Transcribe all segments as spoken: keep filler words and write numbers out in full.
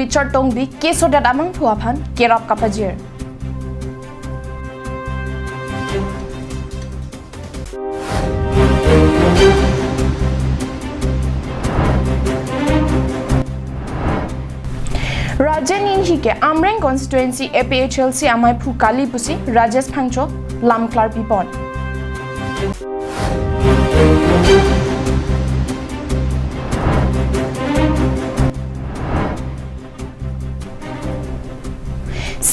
Richard Tokbi kesodet amangphu aphan kerap kapajir. Rajen Inghi ke Amreng constituency A P H L C amaiphu kali pusi Rajesh Phangcho lam klarpipon.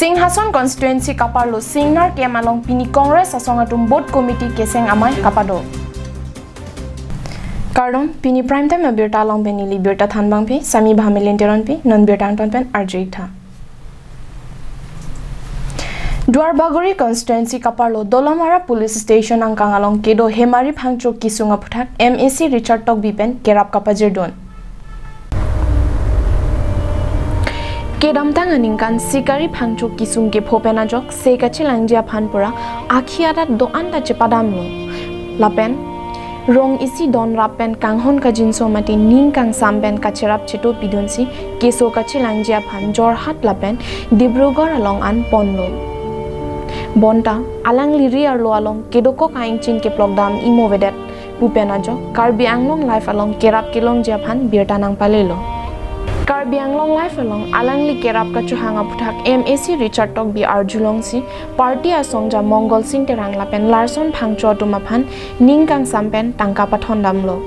Singhason constituency kaparlo Singnar camp along pini Congress asong atum booth committee keseng amei kapado. Kardom, pini prime time abirta along pen neli birta thanbangpi Sami Bhamilin Teronpi, non birta angton pen arju-ik tha. Duarbagori constituency kaparlo Dolamara police station angkang along kedo Hemari Phangcho kesung aphuthak M A C Richard Tokbi pen kerap kapajirdun. Kedamtang aningkan Sikari Phangcho kesung kepho pen ajok se kachelangji aphan pura akhi adat do-an ta chepadamlo. Lapen rong isi donrap pen kanghon kajinso mate ning kangsam pen kacherap cheto pidunsi keso kachelangji aphan Jorhat lapen Dibrugarh along an ponlo. Bonta alangli ri arlo along kedokok a-ingchin keplokdam imovedet pu pen ajok Karbi Anglong Live along kerap kelongji aphan birta nangpalelo. Karbi Anglong Live along alangli kerap kachohang aphuthak M A C Richard Tokbi arjulongsi party asongja Mongol Sing Terang lapen Larson Phangcho atum aphan ning kangsam pen tangka pathondamlo.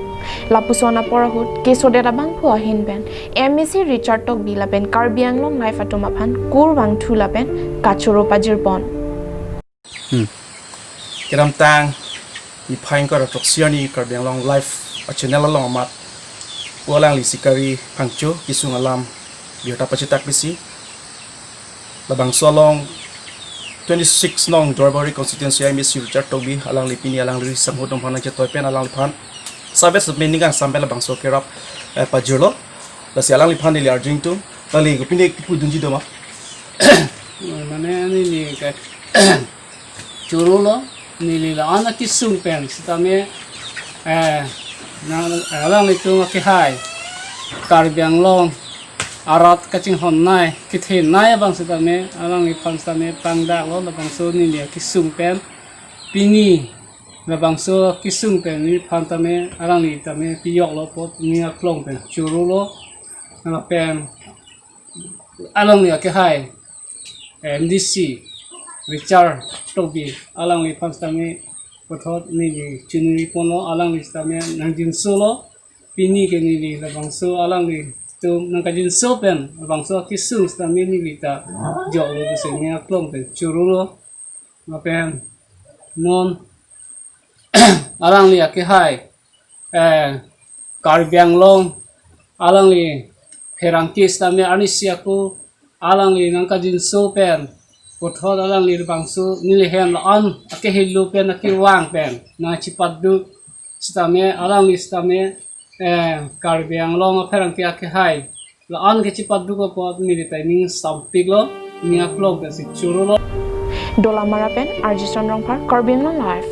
Lapuson apor ahut kesodet abangphu ahin pen M A C Richard Tokbi lapen Karbi Anglong Live atum aphan kur vangthu lapen kachoro pajirpon. Hmm. Kedamtang niphai ingkoi ra throksi arni Karbi Anglong Live a-channel along amat pu alangli Sikari Phangcho kesung alam birta pachitak pisi. Labangso along twenty-six nong Duarbagori constituency M A C Richard Tokbi alangli pini alangli sangho dongphan nangchetoi pen alangliphan sabe sabe ning kangsam pen labangso kerap, eh, pajirlo. Lasi alangliphan neli arju-ik tha. Alangli kopine kepudunji doma? Mane neli ke chorolo, neli la-an akesung pen sitame, eh, na, alanglitum akehai Karbi Anglong arat kachinghonnei, kethenei abang sitame alangliphan sitame pangdaklo, labangso neli akesung pen pini labangso akesung pen neliphan tame alangli tame piyoklo apot ning aklong pen chorolo. Lapen alangli akehai M D C Richard Tokbi alangliphan sitame puthot neli chunuri ponlo, alangli sitame nangjinsolo. Pini ke neli labangso alanglitum nangkajinso pen labangso akesung sitame neli ta joklo pusi ning aklong pen chorolo. Lapen non alangli akehai, eh, Karbi Anglong alangli pherangke sitame arnisi ako alangli nangkajinso pen puthot alangli labangso neli hem la-an akehelo pen akevang pen nangchipatduk sitame alangli sitame, eh, Karbi Anglong apherangke akehai la-an kechipaduk apot neli ta ning sampiklo, ning aklong pensi chorolo. Dolamara pen R J Son Rongphar, Karbi Anglong Live.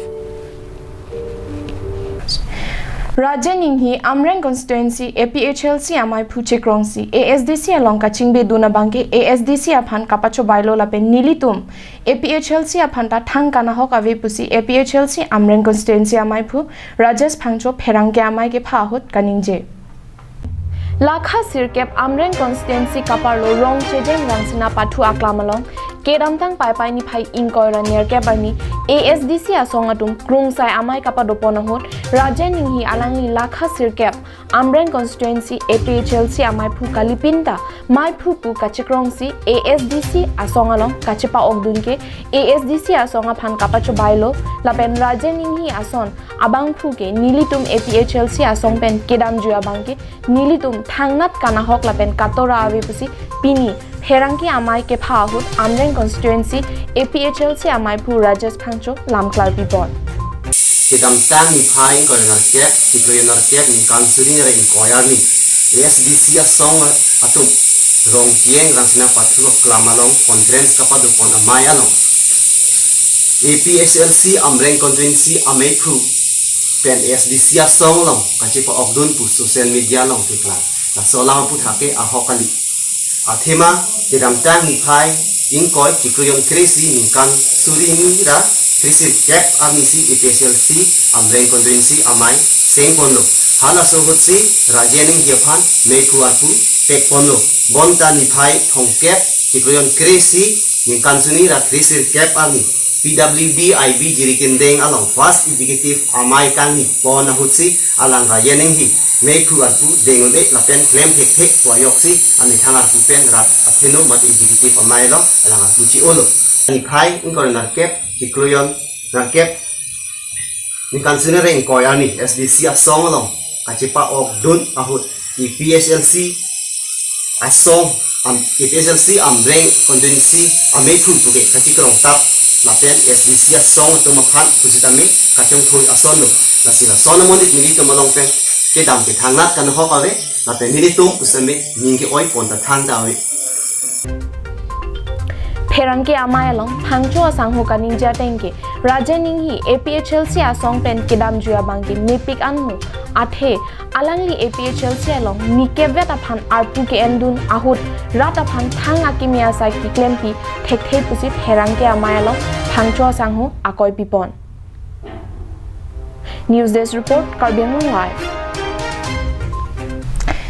Rajen Inghi Amreng constituency A P H L C amaiphu chekrongsi A S D C along kachingbedun abangke A S D C aphan kapachobailo lapen nelitum A P H L C aphan ta thang kanahok ave pusi A P H L C Amreng constituency amaiphu Rajesh Phangcho pherangke amei kepha ahut kaningje. Lakha sirkep Amreng constituency kaparlo Rongchejeng Rangsina Pathu aklam along kedamtang Paipai niphai ingkoi ra nerkep arni A S D C asong atum krungsai amei kapadopon ahut Rajen Inghi alangli lakha sirkep Amreng constituency A P H L C amaiphu kalipinta maiphu pu kachekrongsi A S D C asong along kachepa-okdun ke A S D C asong aphan kapachobailo lapen Rajen Inghi ason abangphu ke nelitum A P H L C asong pen kedamjui abangke nelitum thangnat kanahok lapen katora ave pusi pini pherangke amei kepha ahut Amreng constituency A P H L C amaiphu Rajesh Phangcho lam klarpipon. Kedamtang niphai ingkoi ra nerkep, chiklo nerkep, ningkan suri ra ingkoi arni A S D C asong atum Rongchejeng Rangsina Pathu aklam along conference kapadopon amei along A P H L C Amreng constituency amaiphu pen A S D C asong along kachepa-okdun pu social media along theklang. Laso alam aphuthak ke ahok kali. Athema kedamtang niphai ingkoi chiklo jon kre-isi ningkan suri hini ra kre-sirkep arni si A P H L C Amreng constituency amei sengponlo. Halaso ahut si Rajen Enghi aphan meiphu arpu pekponlo. Bonta niphai thomkep chiklo jon kre-isi ningkan suri ra kre-sirkep arni P W D I B Jirikindeng along first executive amei kangni pon ahut si alang Rajen Enghi meiphu arpu deng un-e lapen klem thekthe pu ajoksi amethang arpu pen rat atheno mate executive amei along alang arpu chi-olo. Niphai ingkoi nerkep chiklo jon nerkep ningkan suri ra ingkoi arni S D C asong along kachepa-okdun ahut A P H L C asong am, A P H L C Amreng constituency ameiphu puke kachikrong tap lapen S D C asong atum aphan pusitame kachongthui asonlo. Lasi lason amonit nelitum along pen kedam kethangnat kanhok ave lapen nelitum pusitame ning ke-oi pon ta thangta ave. Pherangke amei along Phangcho asangho kaningje ateng ke Rajen Enghi A P H L C asong pen kedamjui abang ke mepik anmu athe alangli A P H L C along nikep vet aphan arpu ke-endun ahut rat aphan thang akimi asai keklempi thekthe pusi pherangke amei along Phangcho asangho akoi pipon. News Desk Report, Karbi Anglong Live.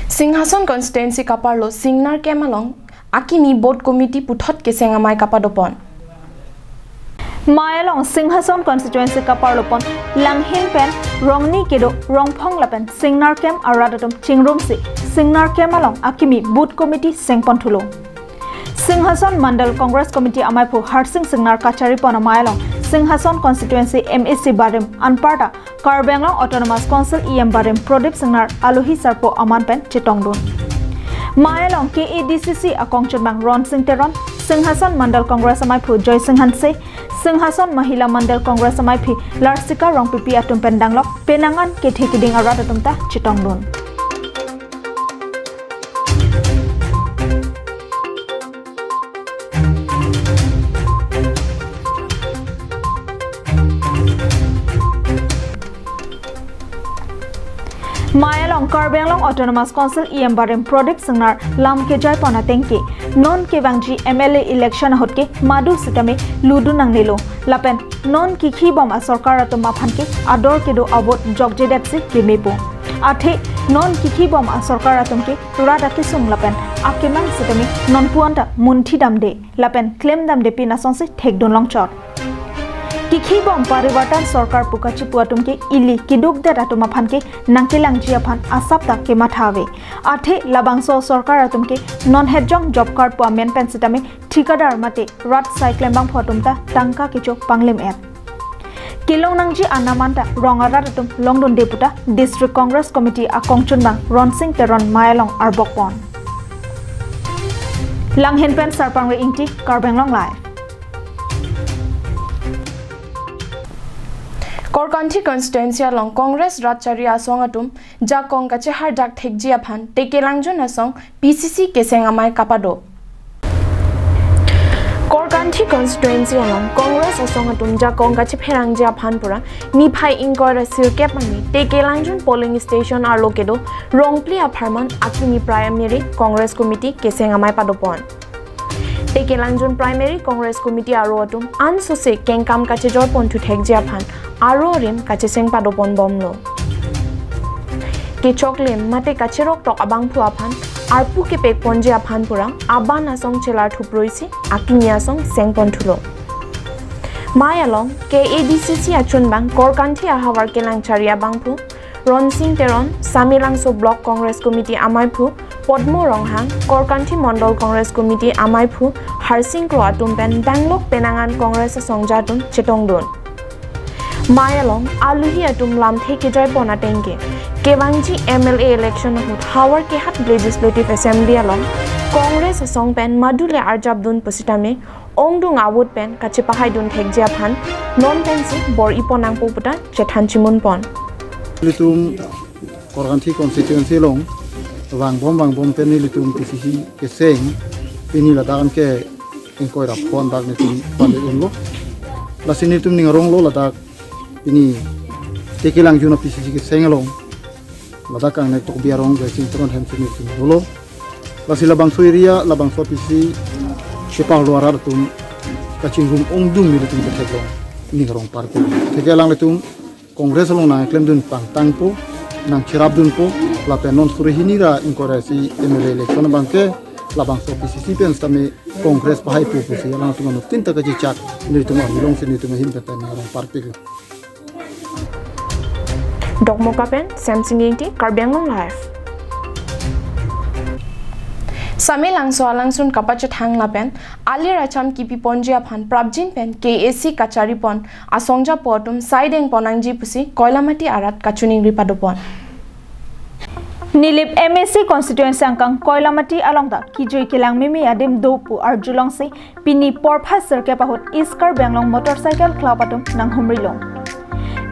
Singhason constituency kaparlo Singnar Camp along akimi booth committee puthot keseng amei kapadopon. Mei along Singhason constituency kaparlopon Langhin pen Rongni kedo Rongphong lapen Singnar Camp arat atum chingrumsi Singnar Camp along akimi booth committee sengponthulo. Singhason Mandal Congress Committee ameiphu Harsing Singnar kacharipon amei along Singhason constituency M A C barim anparta Karbi Anglong Autonomous Council E M barim Prodip Singnar alohi sarpo aman pen chetongdun. Mei along K A D C C akongchunbang Ronsing Teron, Singhason Mandal Congress ameiphu Joysing Hanse, Singhason Mahila Mandal Congress ameiphi Larsika Rongpipi atum pen danglok penang an kethe keding arat atum ta chetongdun. Mei along Karbi Anglong Autonomous Council E M barim Prodip Singnar lam kejaipon ateng ke non kevangji M L A election ahut ke madu sitame ludun nangnelo lapen non kikhibom asorkar atum aphan ke ador kedo a-vote jokjedetsi kemepo. Athe non kikhibom asorkar atum ke rat akesung lapen akemang sitame nonpu anta munthi damde lapen klem damde pin asonsi thekdun longchot. Kikhibom parivartan sorkar pu kachipu atum ke ili kidukdet atum aphan ke nangkelangji aphan asap ta kematha ave. Athe labangso sorkar atum ke non hetjong job card pu amen pen sitame thikadar mate rat sai klembangpho atum ta tangka kecho panglim-et. Kelong nangji anam anta rong arat atum longdunde puta District Congress Committee akongchunbang Ronsing Teron mei along arbokpon. Langhin pen Sarpangri Ingti, Karbi Anglong Live. Korkanthi constituency along Congress rat chari asong atum jakong kachehardak thekji aphan Tekelangjun asong P C C keseng amei kapado. Korkanthi constituency along Congress asong atum jakong kachepherangji aphan pura niphai ingkoi ra sirkep arni Tekelangjun polling station arlo kedo Rongpli apharman akimi primary Congress committee keseng amei padopon. Tekelangjun Primary Congress Committee aro atum ansose kengkam kachejorponthu thekji aphan aro arim kacheseng padoponbomlo. Kechoklim mate kacheroktok abangphu aphan arpu kepekponji aphan pura aban asong chelar thupruisi akimi asong sengponthulo. Mei along K A D C C achunbang Korkanthi ahavar kelang chari abangphu Ronsing Teron, Samelangso Block Congress Committee ameiphu Podmo Ronghang, Korkanthi Mondol Congress Committee ameiphu Harsing Kro atum pen danglok penang an Congress asongja atum chetongdun. Mei along alohi atum lamthe kejaipon ateng ke kevangji M L A election ahut Howraghat Legislative Assembly along Congress asong pen madu le arjapdun pusitame ongdung a-vote pen kachepahaidun thekji aphan non pensi bor-ipon nangpo puta chethan chimunpon. Nelitum Korkanthi constituency along vangbom vangbom pen nelitum P C C keseng pini ladak anke ingkoi ra phondak nelitum pale unlo. Lasi nelitum ning aronglo ladak pini Tekelangjun a-P C C keseng along ladak kangnek Tokbi arong Joysing Teron hem si nelitum dolo. Lasi labangso area, labangso P C C keparlo arat atum kachingrum ongdung nelitum ketheklong ning arong parpik. Atheke alanglitum Congress along nangklemdun pangtangpo, nangcherapdunpo, lapen non suri hini ra ingkoi ra isi M L A election abangke labangso P C C pen sitame Congress pahaipo pusi alangtum anuttin ta kachechak nelitum arjulongsi nelitum ahin pen ning arong parpik. Dokmoka pen Samsing Ingti, Karbi Anglong Live. Samelangso alangsun kapachethang lapen alir acham kipiponji aphan prapjin pen K A C kacharipon asongjapo atum saideng ponnangji pusi Koilamati arat kachiningri padopon. Nilip M A C constituency angkang Koilamati along ta kijui kelang meme adim do pu arjulongsi pini porphai sirkep ahut East Karbi Anglong Motorcycle Club atum nanghumrilong.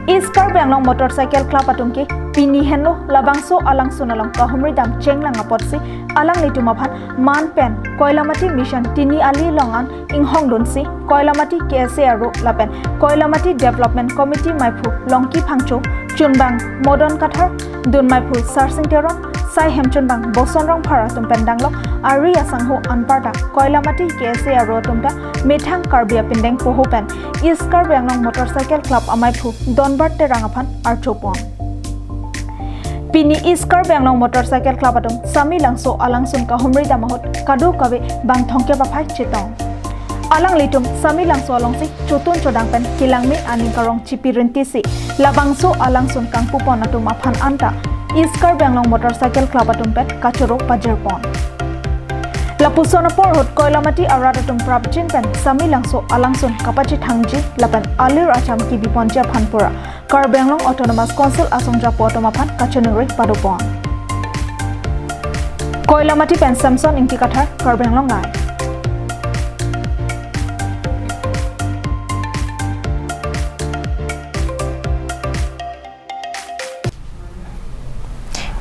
East Karbi Anglong Motorcycle Club atum ke pini henlo labangso alangsun along kahumridam chenglang apotsi alanglitum aphan man pen Koilamati Mission tini ali along an inghongdunsi Koilamati K S A aro lapen Koilamati Development Committee maiphu Longki Phangcho, chunbang Modon Kathar, dun maiphu Sarsing Teron, sai hemchunbang Boson Rongphar atum pen danglok ari asangho anparta Koilamati K S A aro atum ta methang Karbi apindeng poho pen East Karbi Anglong Motorcycle Club amaiphu Donbart Terang aphan archopon. Pini East Karbi Anglong Motorcycle Club atum Samelangso alangsun kahumridam ahut kadokave bang thomkep aphai chetong. Alanglitum Samelangso alongsi chotun chodang pen kelangme aning karong chipirintisi labangso alangsun kangpupon atum aphan anta East Karbi Anglong Motorcycle Club atum pen kachoro pajirpon. Lapuson apor ahut Koilamati arat atum prapjin pen Samelangso alangsun kapachethangji lapen alir acham kipiponji aphan pura Karbi Anglong Autonomous Council asongjapo atum aphan kachiningri padopon. Koilamati pen Samson Ingti Kathar, Karbi Anglong Live.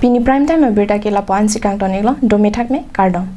Pini prime time abirta ke lapu-ansi kangton-iklo, dome thakme, kardom.